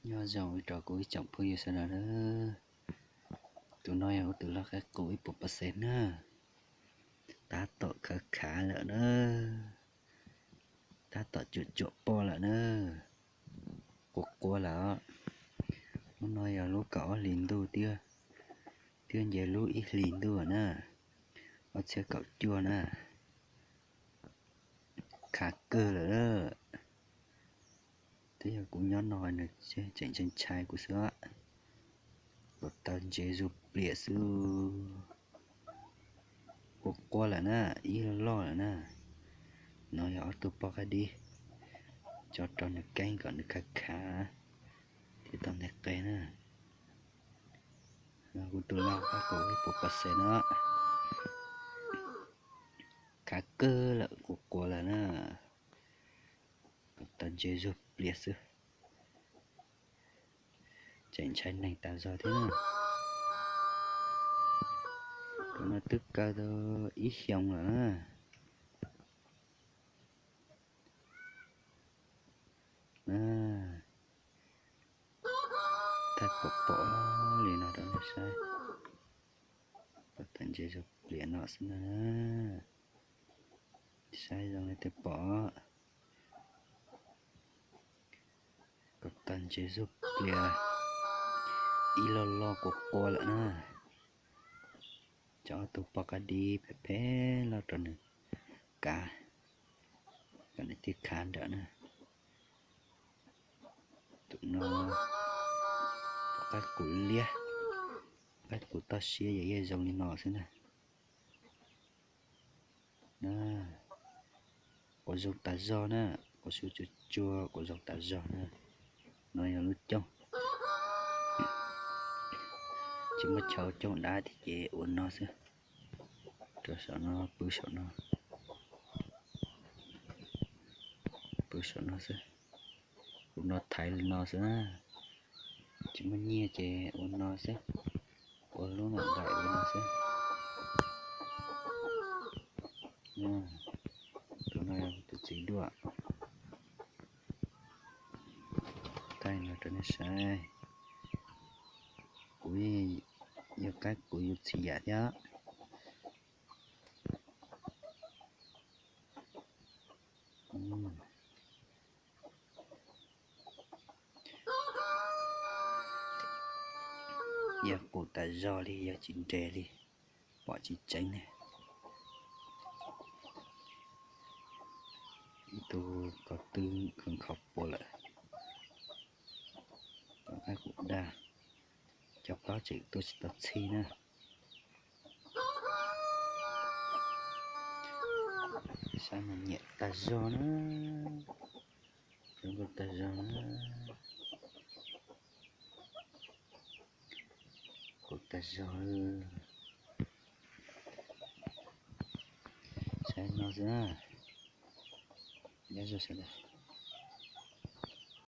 Nyob zoo rau kuv ib tsoom phooj ywg sawv daws na. Tus no yog kuv tus loj qaib qus ib puas pawv xees na. Tab tom khav khav lawm na. Tab tom cuam cuam poj lawm na. Quas quas lawm. Lub no yog lub kaum ob hlis ntuj thiab, thiab nce lub ib hlis ntuj na. Ob txhiab kaum cuaj na. Khav kawg lawm. Twb yog kuv nyob no nws tseem ntshai ntshai kuv xwb. Kom tau ntses zuj plias xwb. Quas quas lawm na, ib loj loj lawm na. No yog ob tug poj qaib dib, tso rau nws keeb kom nws khav khav thiab tau nteg qe na. Kuv tus loj qaib qus ib puas pawv xees no. Khav kawg lawm, quas quas lawm na. Kom tau ntses zuj plias xwb. Tseem ntshai neeg tas zog thiab na. Tus no twb kaw tau ib xyoos lawm na. Thaij pom pom li no rau nej saib. Kom tau ntses zuj plias no xwb na. Saib zoo li twb pom. Kom tau ntses zuj plias ib loj loj quas quas lawm na. Tso ob tug poj qaib dib phem phem loj rau nws kav, kom nws thiaj khav nrawm na. Tus no qaib qus liab, qaib qus toj siab yog yeej zoo li no xwb na. Quas zoo tas zog na, quas su tsuag tsuag, quas zoo tas zog na. No yog lub coob, tsis muaj chaw coob dab thiab ces ua no xwb. Rau saum no, pw saum no, pw saum no xwb. Ua no thaiv li no xwb na. Tsis muaj nyiaj ces ua no xwb, ua lub no ntaim li no xwb. Tus no yog tus txiv duaj. Thaij no rau nej saib. Kuv yog qaib qus yus txhim yam thiab. Yog qus tas zog li, yog tsis nres li, pom tsis tseeb ne. Ib tug ko tw khaws nkhaus puas lawm. Qaib qus dag, cov plaub tseem tuaj tsis tau txhij na. Saib no nyiam tag zog na, zoo nkauj tag zog na. Qus tag zog, saib no xwb na. Nyob zoo sawv daws.